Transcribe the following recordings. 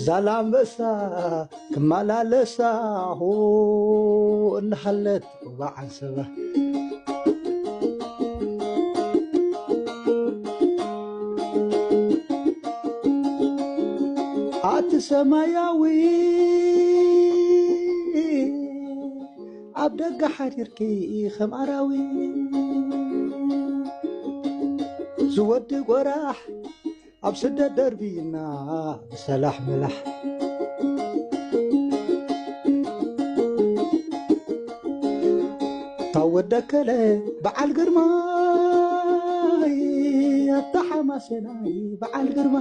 ዛላምበሳ ክመላለሳ ሆ እናሃለት ሩባ ዓንሰባ። ኣቲ ሰማያዊ ኣብ ደገ ሓዲርኪ ከም ኣራዊ ዝወዲ ጎራሕ ኣብ ስደት ደርቢና ብሰላሕ መላሕ። ታወደከለ በዓል ግርማይ ኣታ ሓማሴናይ በዓል ግርማ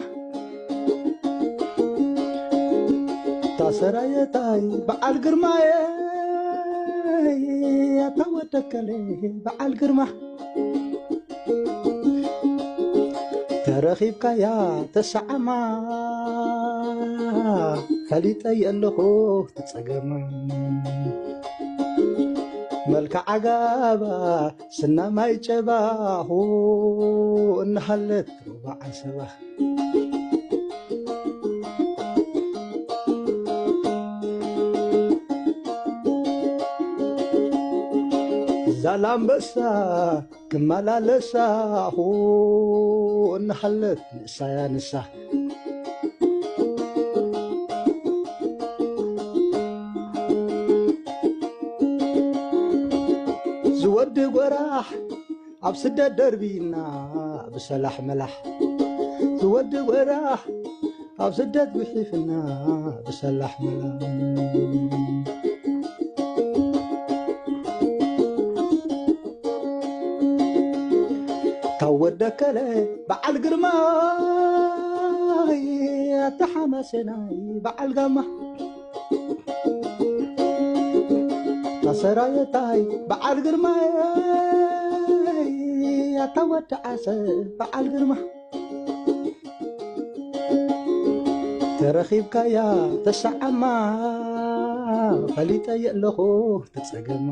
ታሰራየታይ በዓል ግርማየ ኣታ ወደከለ በዓል ግርማ ተረኺብካያ ተሰዓማ ፈሊጠ የለኹ ትጸገማ መልክዓ ጋባ ስና ማይ ጨባኹ እናሃለት ሩባ ዓንሰባ። ዛላምበሳ ክመላለሳ ሆ እናሃለት ንእሳያ ንሳ ዝወዲ ጎራሕ ኣብ ስደት ደርቢና ብሰላሕ መላሕ ዝወዲ ጎራሕ ኣብ ስደት ጉሒፍና ብሰላሕ መላሕ ካብ ወደከለ በዓል ግርማይ ኣታ ሓማሴናይ በዓል ጋማ ኣሰራየታይ በዓል ግርማይ ኣታ ወዲ ዓሰ በዓል ግርማ ተረኺብካያ ተሰዓማ ፈሊጠ የለኹ ትጸገማ